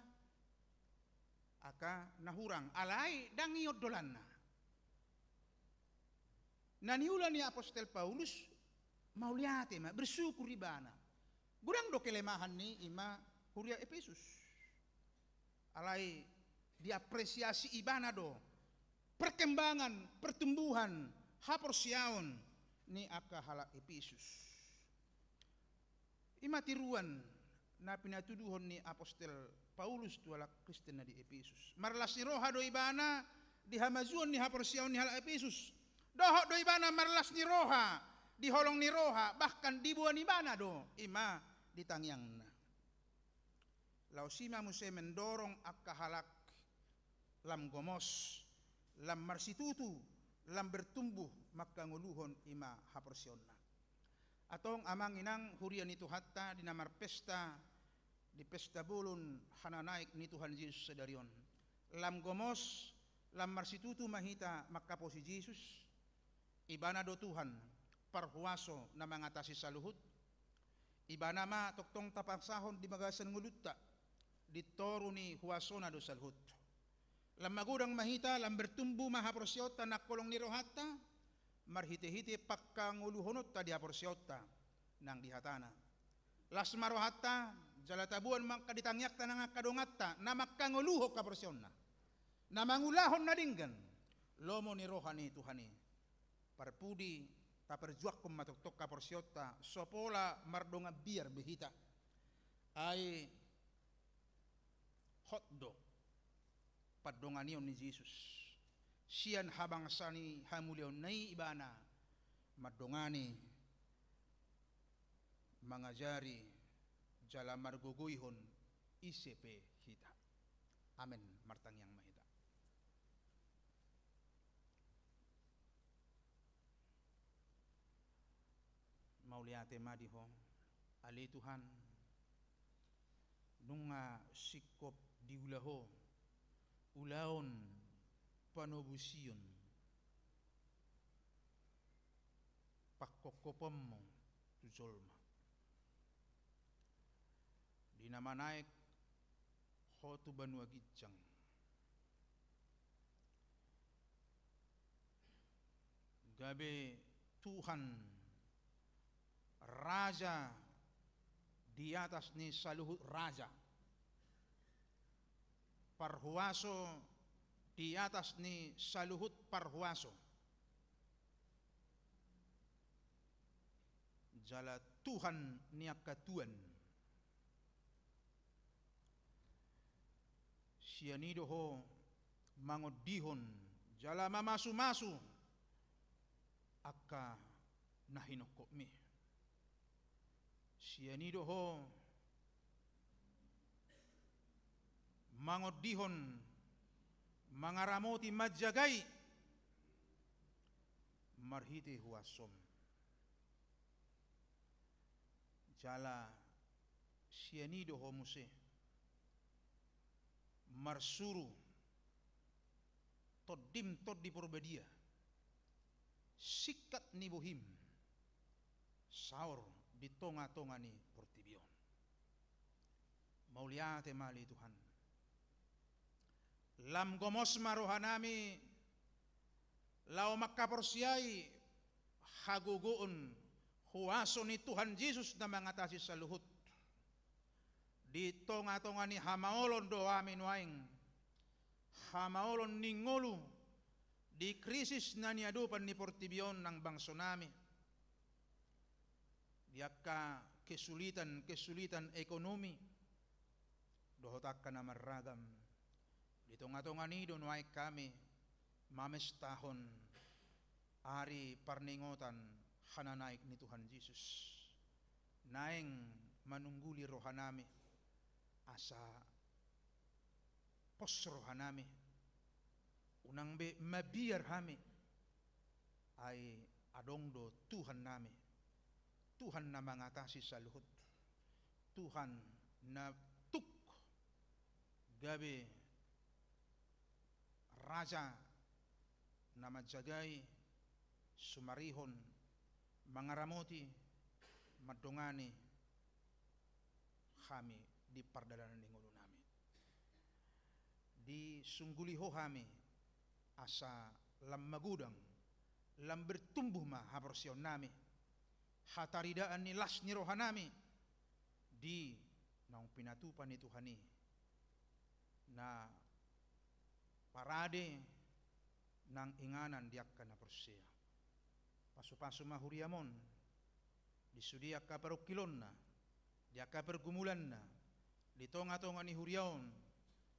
angka na hurang alai ndang i on dolanna. Na niula ni apostel Paulus mauliate ma bersyukur ibana. Godang do kelemahan ni ima huria Epesus. Alai diapresiasi ibana do perkembangan, pertumbuhan haporseaon ni angka halak Epesus. I ma tiruan na pinatuduhon ni apostel Paulus tu halak Kristen na di Epesus. Marlas ni roha do ibana di hamajuon ni haporseaon ni halak Epesus. Dohot do ibana marlas ni roha di holong ni roha, bahkan diboan ibana do i ma di tangiangna. Laos i ma muse mendorong angka halak lam gomos, lam marsitutu, lam bertumbuh, mangkangoluhon i ma haporseaonna. Antong amang inang huria ni Tuhanta di na marpesta di pesta bolon hananaek ni Tuhan Jesus sadari on. Lam gomos, lam marsitutu ma hita mangkaposi Jesus. Ibana do Tuhan, parhuaso na mangatasi saluhut. Ibana ma tongtong tapansahon di bagasan ngolunta, di toru ni huasona do saluhut. Lam magodang ma hita, lam bertumbuh ma haporseaonta nang holong ni rohanta, marhitehite pangkangoluhononta di haporseaonta nang di hatana. Las ma rohanta, jala taboan ma angka di tangiangta nang angka donganta na mangkangoluhon haporseaonna, na mangulahon na denggan, lomo ni roha ni Tuhan i. Parpudi, taparjuangkon ma tongtong haporseaonta, so pola mardongan biar be hita. Ai hot do pandonganion ni Jesus. Sian habangsa ni hamuliaonna i ibana mandongani, mangajari, jala margogoihon ise pe hita. Amen. Martangiang ma hita. Mauliate ma di Ho, ale Tuhan, nunga singkop diula Ho ulaon panobusion, pangkophopon-Mu tu jolma. Di na manaek Ho tu banua ginjang, gabe Tuhan, raja di atas ni saluhut raja, parhuaso di atas ni saluhut parhuaso, jala Tuhan ni angka tuan. Sian i do Ho mangondihon jala mamasumasu angka na hinongkopMi. Sian i do Ho mangondihon, mangaramoti, manjagai marhite huasoM. Jala sian i do Ho muse marsuru TondiM, Tondi Porbadia, singkat ni bohiM saor di tongatonga ni portibi on. Mauliate ma ale Tuhan. Lam gomos ma rohanami laho mangkaporseai hagogoon huaso ni Tuhan Jesus na mangatasi saluhut. Di tongatonga ni hamaolon do hami nuaeng, hamaolon ni ngolu, di krisis na niadopan ni portibi on nang bangsonami, di angka kesulitan-kesulitan ekonomi dohot angka na marragam. Di tongatonga ni i do nuaeng hami mamestahon ari parningotan hananaek ni Tuhan Jesus. Naeng manungguli rohanami asa pos rohanami, unang be mabiar hami, ai adong do Tuhannami, Tuhan na mangatasi saluhut, Tuhan na tuk gabe raja na manjagai, sumarihon, mangaramoti, mandongani hami di pardalanan ni ngolunami. Disungguli Ho hami asa lam magodang, lam bertumbuh ma haporseaonnami, hataridaan ni las ni rohanami di naung pinatupa ni Tuhan i, na parade nang inganan di angka na porsea. Pasupasu ma huriam on di sude angka parungkilonna, di angka pergumulanna, di tongatonga ni huria on,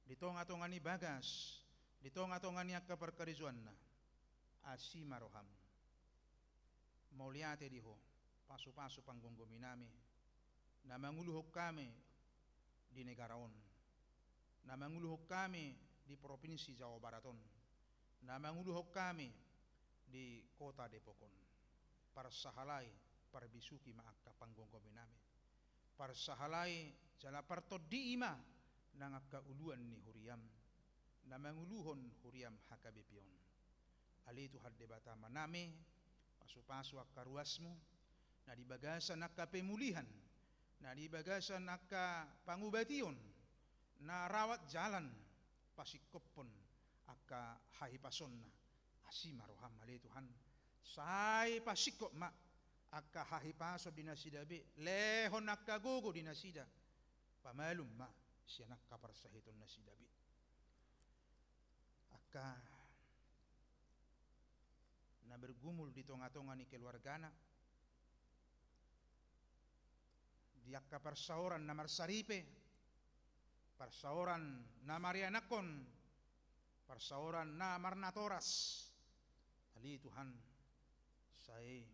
di tongatonga ni bagas, di tongatonga ni angka parkarejoanna. Asi ma roham. Mauliate di Ho, pasupasu panggomgomi nami, na manguluhon hami di negara on, na manguluhon hami di Propinsi Jawa Barat on, na manguluhon hami di Kota Depok on. Parsahalai, parbisuhi ma angka panggomgomi nami. Parsahalai jala partondii ma nang angka uluan ni huriam, na manguluhon huriam H K B P on. Ale Tuhan Debata Amanami, pasupasu angka ruasmu, na di bagasan angka pemulihan, na di bagasan angka pangubation, na rawat jalan, pasingkophon angka hahipasonna. Asi ma roham ale Tuhan. Sai pasingkop ma angka hahipason di nasida be, lehon angka gogo di nasida. Pamalum ma sian angka parsahiton nasida be. Angka na bergumul di tongatonga ni keluargana, di angka parsaoran na marsaripe, parsaoran na marianakhon, parsaoran na marnatoras. Ale Tuhan, sai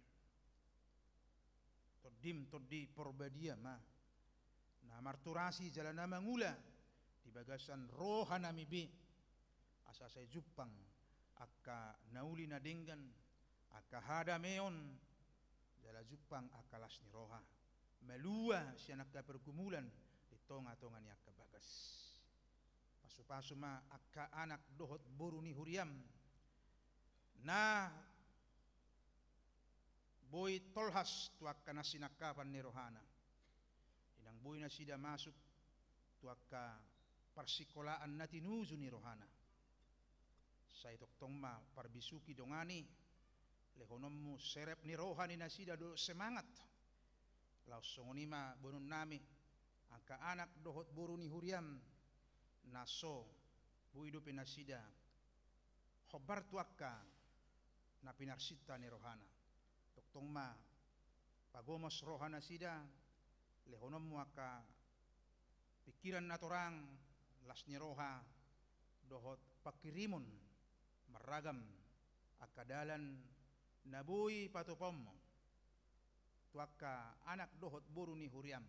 Tondim Tondi Porbadia ma na marturasi jala na mangula di bagasan rohanami be, asa sai jumpang angka na uli na denggan, angka hadameon, jala jumpang angka las ni roha, malua sian angka pergumulan di tongatonga ni angka bagas. Pasupasu ma angka anak dohot boru ni huriam na boi tolhas tu angka na sinangkapan ni rohana, di na boi nasida masuk tu angka parsingkolaan na tinuju ni rohana. Sai tongtong ma parbisuhi, dongani, lehononmu serep ni roha ni nasida dohot semangat. Laos songon i ma boanonnami, angka anak dohot boru ni huriam na so boi dope nasida hombar tu angka na pinarsinta ni rohana. Tongtong ma pagomos roha nasida, lehononmu angka pingkiran na torang, las ni roha, dohot pangkirimon marragam angka dalan na boi patupaonmu tu angka anak dohot boru ni huriam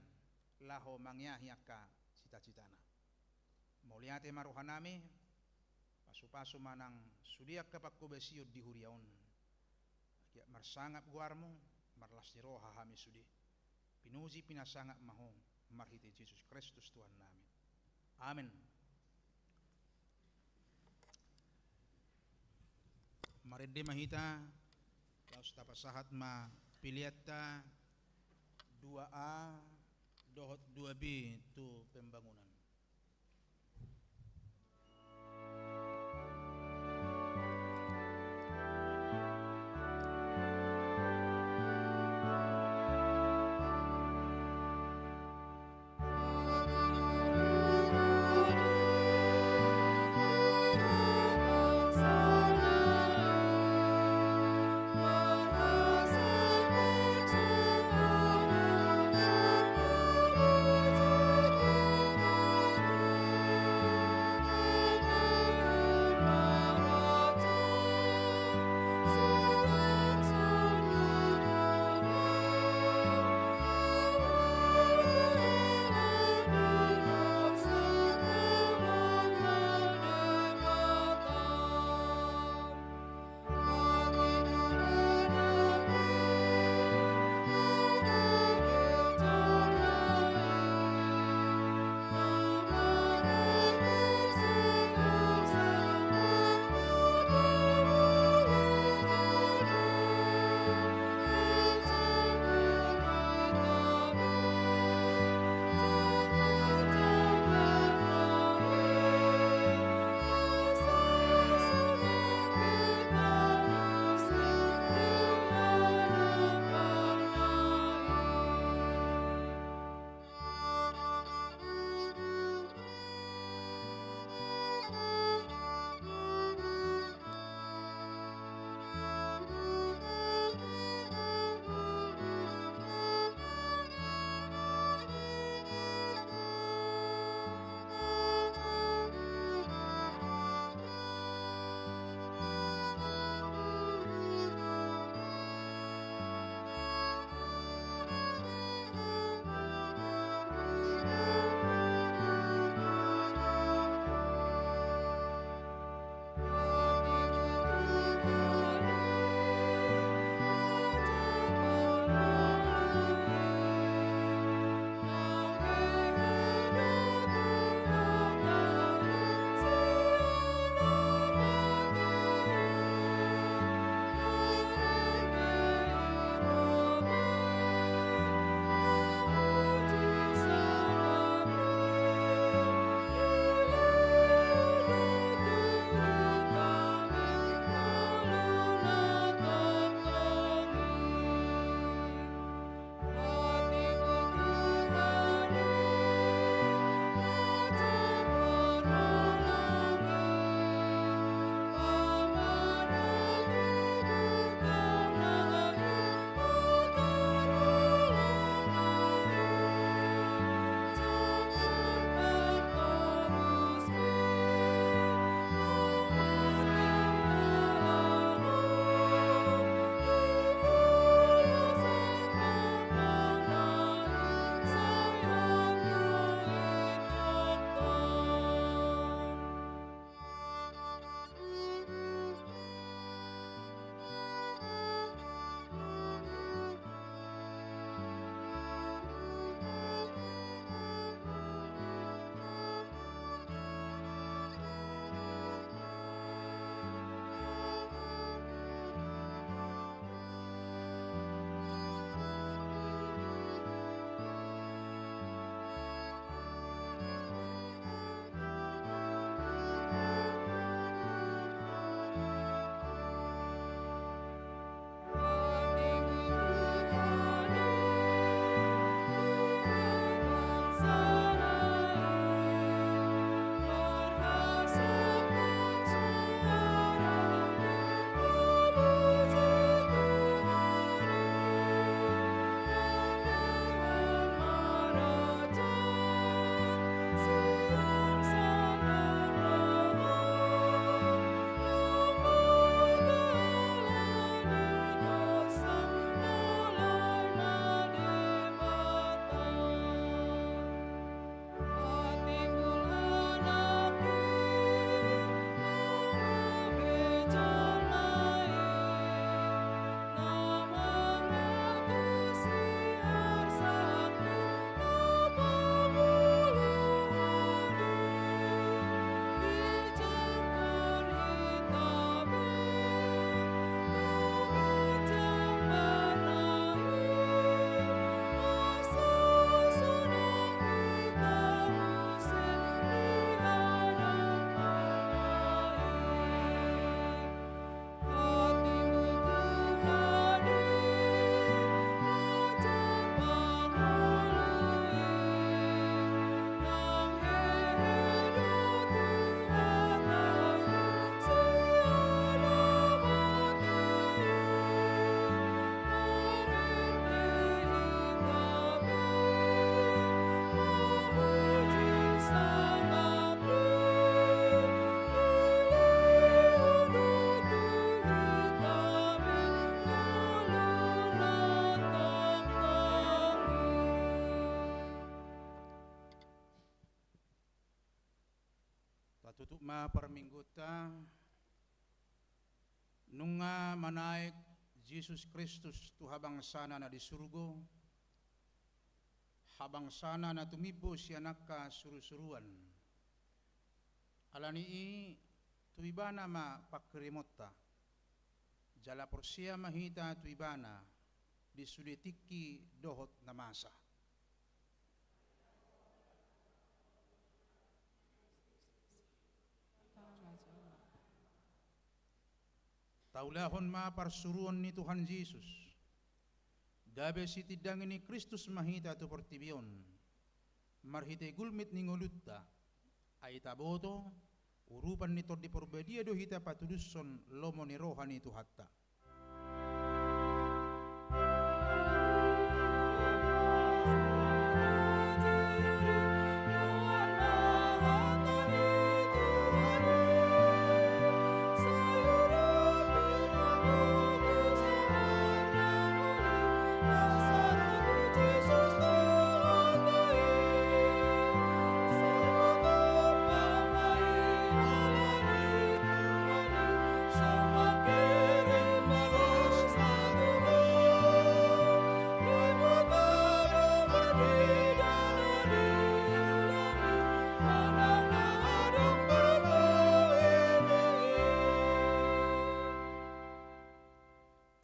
laho mangeahi angka cita-citana. Mauliate ma rohanami, pasupasu ma nang sude angka panghobasion di huria on. Asa marsangap goarmu, marlas ni roha hami sude. Pinuji pinasangap ma Ho, marhite Jesus Kristus Tuhannami. Amen. Marende ma hita, laos tapasahat ma pelean ta dua A dohot dua B tu pembangunan. Ma parmingguta, nunga manaek Jesus Kristus tu habangsana na di surgo, habangsana na tumimbo sian angka surusuruan. Ala ni i tu ibana ma pangkirimonta, jala porsea ma hita tu ibana di sude tingki dohot na masa. Taulahon ma parsuruon ni Tuhan Jesus, gabe sitindangi ni Kristus ma hita tu portibi on, marhite gulmit ni ngolunta, ai taboto, urupan ni Tondi Porbadia do hita patudushon lomo ni roha ni Tuhanta.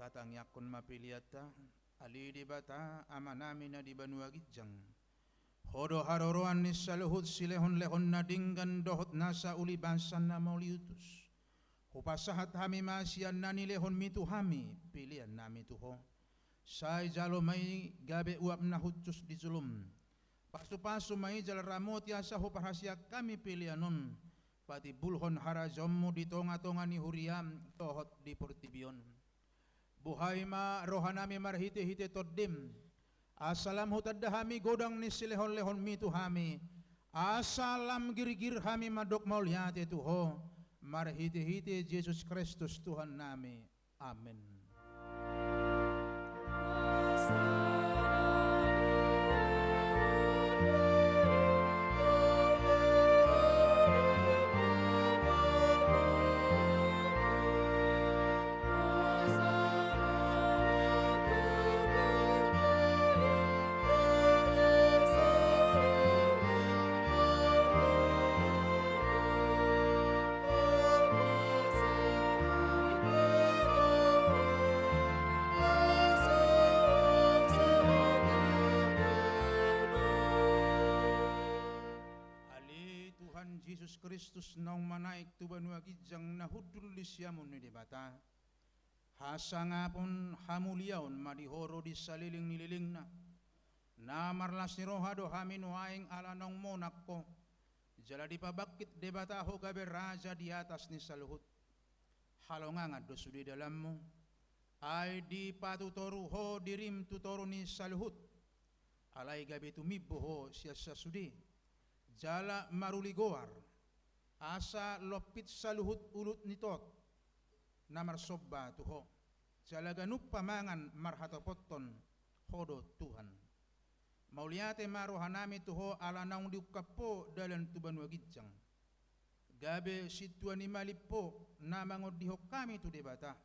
Tatangiangkon ma peleanta. Ale Debata, Amanami na di banua ginjang, Ho do haroroan ni saluhut silehonlehon na denggan dohot nasa uli basa na mauliutus. Hupasahat hami ma sian na nilehonmi tu hami peleannami tu Ho. Sai jalo ma i gabe uap na hushus di jolom. Pasupasu ma i jala ramoti asa huparhaseang hami pelean on, patimbulhon harajaonmu di tongatonga ni huriam dohot di portibi on. Buhai ma rohanami marhitehite Tondim, asa lam hutanda hami godang ni silehonlehonmi tu hami, asa lam girgir hami mandok mauliate tu Ho, marhitehite Jesus Kristus Tuhannami. Amen. Ale Tuhan Jesus Kristus naung manaek tu banua ginjang na hundul di siamun ni Debata, hasangapon hamuliaon ma di Ho ro di saleleng ni lelengna. Na marlas ni roha do hami nuaeng ala naung monang Ho, jala dipabangkit Debata Ho gabe Raja di atas ni saluhut. Halongangan do sude dalanmu, ai dipatutoru Ho dirim tu toru ni saluhut. Alai gabe tumimbo Ho sian sasude, jala maruli goar, asa lompit saluhut ulut ni tot na marsomba tu Ho, jala ganup pamangan marhatopothon Ho do Tuhan. Mauliate ma rohanami tu Ho ala naung diungkap Ho dalan tu banua ginjang, gabe sintua ni malim Ho na mangondihon hami tu Debata.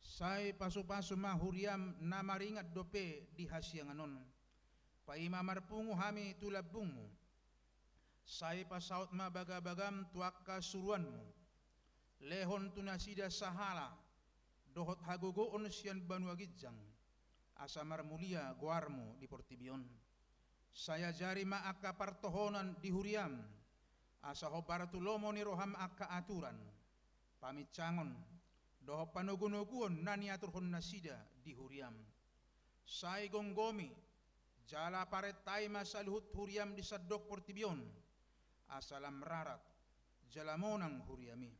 Sai pasupasu ma huriam na maringan dope di hasiangan on, paima marpungu hami tu lambungmu. Sai pasaut ma bagabagam tu angka suruanmu. Lehon tu nasida sahala dohot hagogoon sian banua ginjang, asa marmulia goarmu di portibi on. Sai ajari ma angka partohonan di huriam, asa hombar tu lomo ni roham angka aturan, paminsangon dohot panogunoguon na niaturhon nasida di huriam. Sai gomgomi jala parentai ma saluhut huriam di sandok portibi on, asa lam rarat jala monang huriami.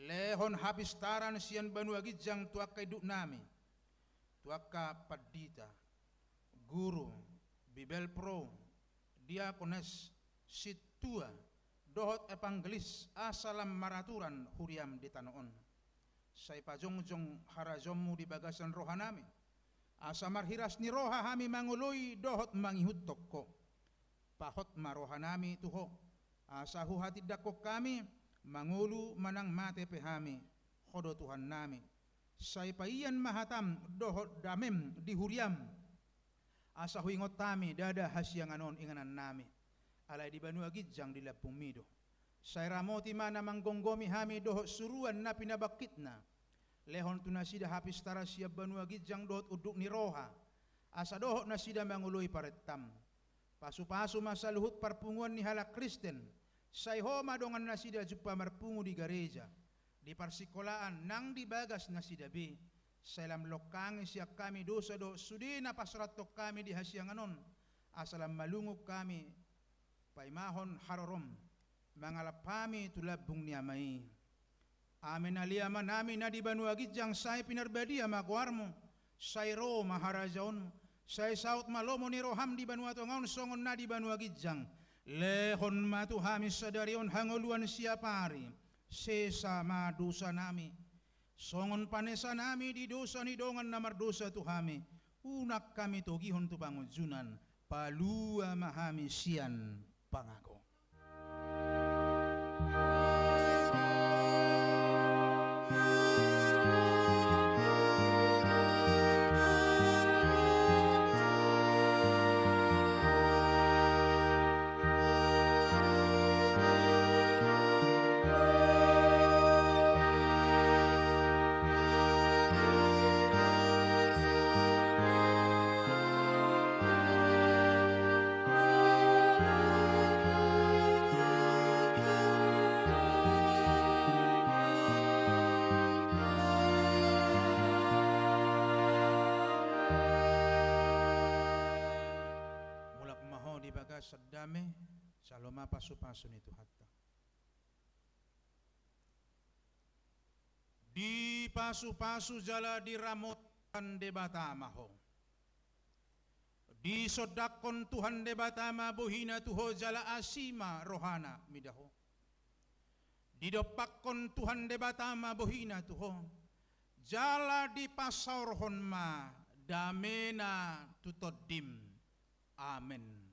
Lehon hapistaran sian banua ginjang tu angka induknami, tu angka pandita, guru, bibelvrouw, diakones, sintua, dohot evangelis, asa lam maraturan huriam di tano on. Sai pajongjong harajaonmu di bagasan rohanami, asa marhiras ni roha hami mangoloi dohot mangihuthon Ho. Pahot ma rohanami tu Ho, asa huhatindangkon hami Mangolu manang mate pe hami, Ho do Tuhannami. Sai paian ma hatam dohot damem di huriam, asa huingot hami ndada hasiangan on inganannami. Alai di banua ginjang di lambungmi do. Sai ramoti ma na manggomgomi hami dohot suruan na pinabangkitna. Lehon tu nasida hapistaran sian banua ginjang dohot unduk ni roha, asa dohot nasida mangoloi parentam. Pasupasu ma saluhut parpunguan ni halak Kristen, sai Ho ma dongan nasida jumpa marpungu di gareja, di parsingkolaan nang di bagas nasida be. Sai lam longkangi sian hami dosa dohot sude na pasorathon hami di hasiangan on, asa lam malungun hami paimahon harorom, mangalap hami tu lambung ni Ama i. Amen. Ale Amanami na di banua ginjang, sai pinarbadia ma goarmu, sai ro ma harajaonmu, sai saut ma lomo ni roham di banua tonga on songon na di banua ginjang. Lehon ma tu hami sadari on hangoluan siapari, sesa ma dosanami, songon panesanami di dosa ni dongan na mardosa tu hami. Unang hami togihon tu pangunjunan, palua ma hami sian pangago. Mulak ma ho di bagasan dame, jalo ma pasupasu ni Tuhanta. Dipasupasu jala diramoti Tuhan Debata ma ho. Disondangkon Tuhan Debata ma bohina tu ho jala asi ma rohana mida ho. Didompakkon Tuhan Debata ma bohina tu ho, jala dipasaorhon ma damena tu tondim. Amen.